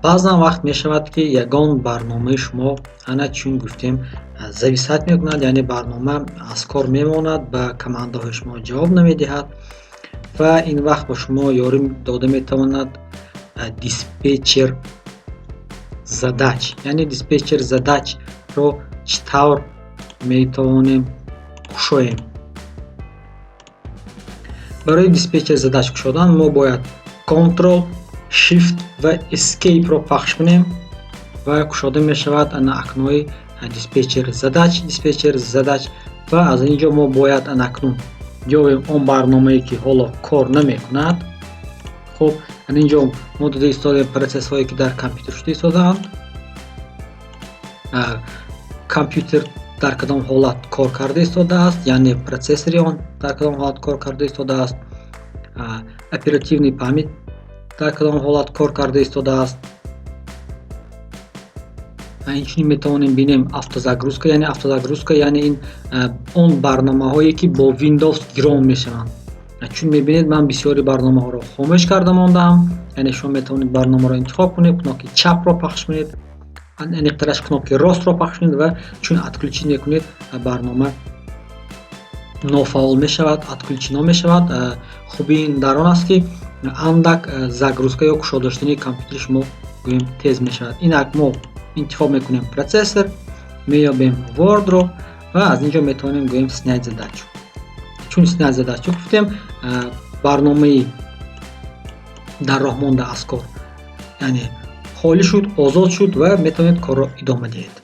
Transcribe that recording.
Баъзан вақт мешавад, ки ягон барномаи шумо, ана чун гуфтем, зависать мекунад, яъне барнома аз кор мемонад, ба командаҳои шумо ҷавоб намедиҳад ва ин вақт ба шумо ёрӣ дода метавонад диспетчер задач. Яъне диспетчер задачро чӣ тавр метавонем кушоем? Барои диспетчер задач кушодан мо бояд Ctrl, Shift ва Escape-ро пахш кунем ва кушода мешавад ана окнои диспетчер задач. Диспетчер задач ва аз ин ҷо мо бояд ана акнун ёбем он барномае, ки ҳоло кор намекунад. Хуб, ана ин ҷо мо дида истодаем процессҳое, ки дар компютер шуда истодаанд, компютер дар кадом ҳолат кор карда истодааст, яъне процессори он дар кадом ҳолат кор карда истодааст, оперативный память дар кадом ҳолат кор карда истодааст. Инчунин метавонем бинем автозагрузка, яъне автозагрузка, яъне ин он барномаҳое, ки бо Windows гирон мешаванд. Чун мебинед, ман бисёри барномаҳоро хомӯш карда мондаам. Яъне шумо метавонед барномаро интихоб кунед, кнопки чапро пахш кунед, аниқтараш, кнопки ростро пахш кунед ва чун отключить мекунед, барнома нофаъол мешавад, отключено мешавад. Хубии ин дар он аст, ки андак загрузка ё кушода шудани компютери шумо, гӯем, тез мешавад. Инак, мо интихоб мекунем процессор, меёбем Word-ро ва аз ин ҷо метавонем гӯем снять задачу. Чун снять задачу гуфтем, барномаи дар роҳ монда аз кор, яъне холӣ шуд, озод шуд ва метавонед корро идома диҳед.